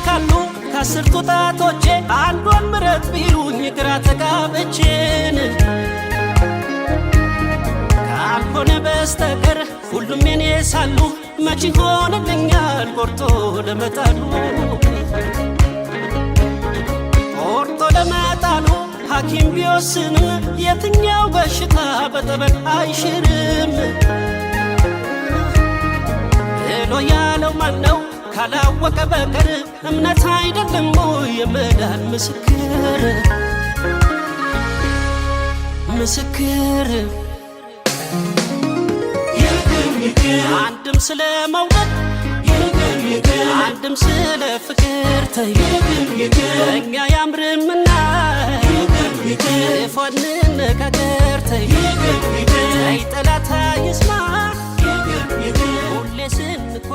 ካሉ ከአስርቱ ጣቶቼ አንዷን ምረጥ ቢሉኝ ግራ ተጋብቼን ካልሆነ በስተቀር ሁሉም የኔ ሳሉ መች ይሆንልኛል ቆርጦ ለመጣሉ። ቆርጦ ለመጣሉ ሐኪም ቢወስንም የትኛው በሽታ በጠበል አይሽርም ብሎ ያለው ማነው ካላወቀ በቀር? እምነት አይደለም ወይ የመዳን ምስክር ምስክር? አንድም ስለ መውደድ፣ አንድም ስለ ፍቅር፣ ተይ እኛ ያምርምና ክፉ አንነጋገር። ተይ ተይ ጠላት አይስማ ሁሌ ስንኳ